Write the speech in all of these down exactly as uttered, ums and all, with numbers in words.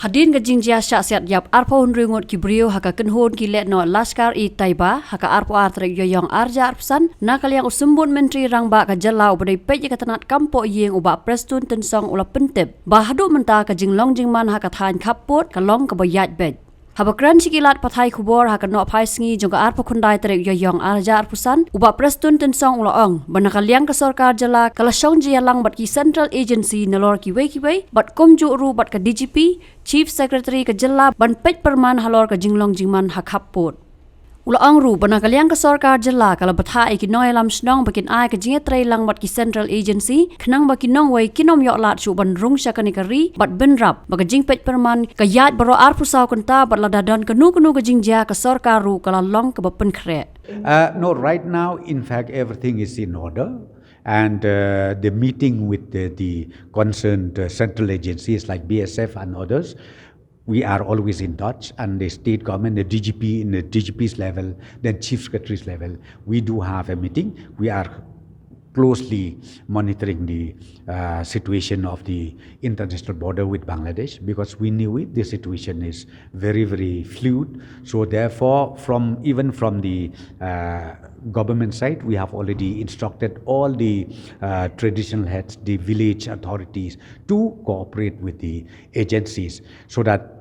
Hadien ka jingjia shah siat ïap, arphew hynriew ngut ki briew ha ka kynhun ki lehnoh Lashkar-e-Taiba ha ka arphew ar tarik Ïaïong arhajar arphew san, na ka liang u Symbud Myntri Rangbah ka jylla uba dei peit ïa ka tnat kam poh ïing, u Bah Prestone Tynsong, u la pyntip ba haduh mynta ka jinglong jingman ha ka thaiñ khappud ka long kaba ïaid beit. Haba kren sha ki lad pathai khubor ha ka nohphai sngi jong ka arphew khyndai tarik Ïaïong arhajar arphew san, u Bah Prestone Tynsong u la ong ba na ka liang ka sorkar jylla ka la shong jingïalang bad ki central agency nalor kiwei kiwei, bad kumjuh ruh bad ka D G P, Chief Secretary ka jylla, ban peit pyrman halor ka jinglong jingman ha khappud. U la ong ruh ba na ka liang ka sorkar jylla ka la bthah ïa ki nongïalam shnong ba kin ai ka jingïatreilang bad ki central agency, khnang ba ki nongwei kin ym ïoh lad shuh ban rung sha kane ka ri bad bynrap ba ka jingpeit pyrman ka ïaid baroh arphew saw kynta, bad lada don kano kano ka jingjia ka sorkar ruh ka la long kaba pynkhreh. Uh, no, right now, in fact, everything is in order. And uh, the meeting with the, the concerned uh, central agencies like B S F and others, we are always in touch, and the state government, the D G P, in the D G P's level, then chief secretary's level, we do have a meeting. We are closely monitoring the uh, situation of the international border with Bangladesh, because we knew it, the situation is very, very fluid. So therefore, from, even from the uh, government side, we have already instructed all the uh, traditional heads, the village authorities, to cooperate with the agencies, so that,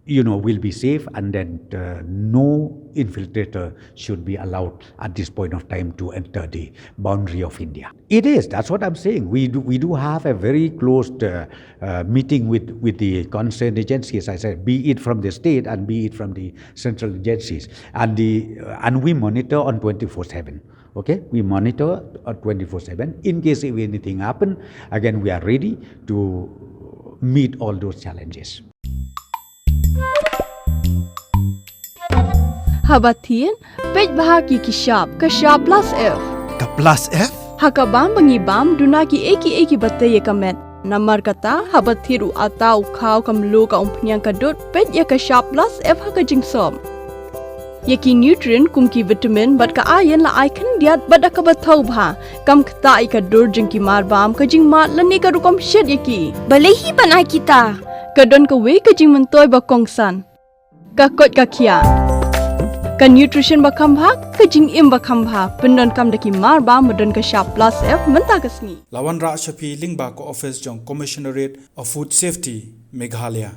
you know, we'll be safe, and then uh, no infiltrator should be allowed at this point of time to enter the boundary of India. It is, that's what I'm saying. We do, we do have a very close uh, uh, meeting with, with the concerned agencies, I said, be it from the state and be it from the central agencies. And, the, uh, and we monitor on twenty-four seven. Okay, we monitor uh, twenty-four seven. In case if anything happen, again, we are ready to meet all those challenges. Haba thied, peit bha ïa ki shap, ka shap plus F. Ka plus F? Ha ka bam ba ngi bam, duna kiei kiei kiba tei ïa ka met. Namar kata, haba thied u atta, u khaw, ka mluh, ka umphniang, ka dud, peit ïa ka shap plus F ha ka jingsop. Ïa ki nutrient kum ki vitamin bad ka iron la ai khyndiat bad da kaba thaw bha. Kam ktah ïa ka dur jong ki marbam, ka jingmad lane ka rukom shet ïa ki. Balei hi ban ai kita? Ka don kawei ka jingmyntoi ba kongsan. Ka koit ka khiah. Ka nutrition ba kham bha, ka jingim ba kham bha. Pyndonkam da ki marbam ba don ka shap plus F mynta ka sngi. La wanrah sha phi lyngba ka office jong Commissionerate of Food Safety, Meghalaya.